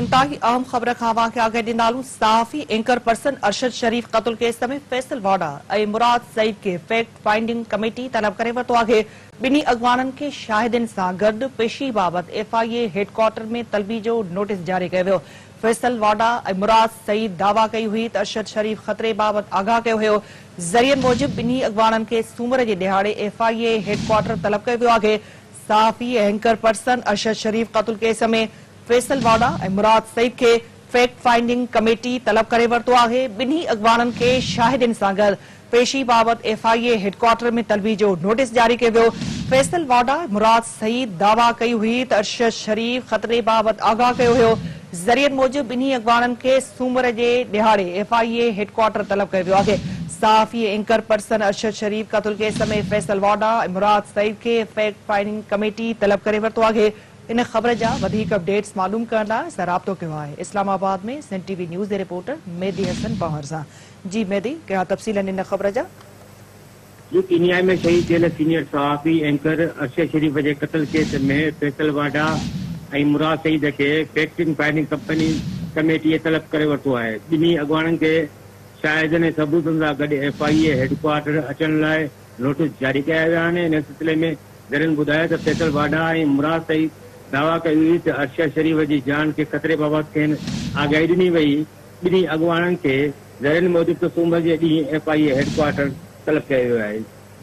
इंतिहाई अहम ख़बर खां अव्हां खे आगाही ॾींदा हलूं। सहाफ़ी एंकर पर्सन अरशद शरीफ क़तल केस में फैसल वाडा ऐं मुराद सईद खे फैक्ट फाइंडिंग कमेटी तलब करे वरितो आहे। ॿिन्ही अॻवाननि खे शाहिदनि सां गॾु पेशी बाबति एफआईए हेडक्वार्टर में तलबी जो नोटिस जारी कयो वियो। फैसल वाडा ऐं मुराद सईद दावा कई हुई त अरशद शरीफ ख़तरे बाबति आगाह कयो हुयो। ज़रियनि मूजिबि ॿिन्ही अॻवाननि खे सूमर जे ॾिहाड़े एफआईए हेडक्वार्टर तलब कयो वियो आहे। सहाफ़ी एंकर पर्सन अरशद शरीफ क़तल केस में फैसल वाडा ऐं मुराद सईद खे फैक्ट फाइंडिंग कमेटी तलब करे वरितो आहे। ॿिन्ही अॻवाननि खे शाहिदनि सां गॾु पेशी बाबति एफआईए हेडक्वार्टर में तलबी जो नोटिस जारी कयो वियो। फैसल वाडा मुराद सईद दावा कई हुई त अरशद शरीफ ख़तरे बाबति आगाह कयो हुयो। ज़रियनि मूजिबि ॿिन्ही अॻवाननि खे सूमर जे ॾिहाड़े एफआईए हेडक्वार्टर तलब कयो वियो आहे। सहाफ़ी एंकर पर्सन अरशद शरीफ क़तल केस में फैसल वाडा ऐं मुराद सईद खे फैक्ट फाइंडिंग कमेटी तलब करे वरितो आहे। इन ख़बर जा वधीक अपडेट्स मालूम करण लाइ असां राब्तो कयो आहे इस्लामाबाद में सिंध टीवी न्यूज़ जे रिपोर्टर मेहदी हसन पंवर सां। जी मेहदी, कहिड़ा तफ़सील आहिनि इन ख़बर जा? जी, कीनिया में शहीद थियल सीनियर सहाफ़ी एंकर अरशद शरीफ जे क़तल केस में फैसल वाडा ऐं मुराद सईद खे फैक्ट फाइंडिंग कमेटी तलब करे वरितो आहे। ॿिन्ही अॻवाननि खे शाहिदनि ऐं सबूतनि सां गॾु एफआईए हेडक्वार्टर अचण लाइ नोटिस जारी कया विया आहिनि। इन सिलसिले में ज़रियनि ॿुधायो त फैसल वाडा ऐं मुराद सईद दावा कई हुई त अरशद शरीफ जी जान खे ख़तरे बाबति खेनि आगाही ॾिनी वई। ॿिन्ही अॻवाननि खे ज़रियनि मूजिबि त सूमर जे ॾींहुं एफआईए हेडक्वार्टर तलब कयो वियो आहे।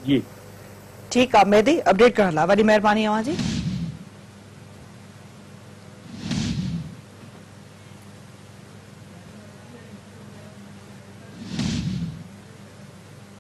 जी ठीकु आहे मेहदी, अपडेट करण लाइ वॾी महिरबानी अव्हां जी।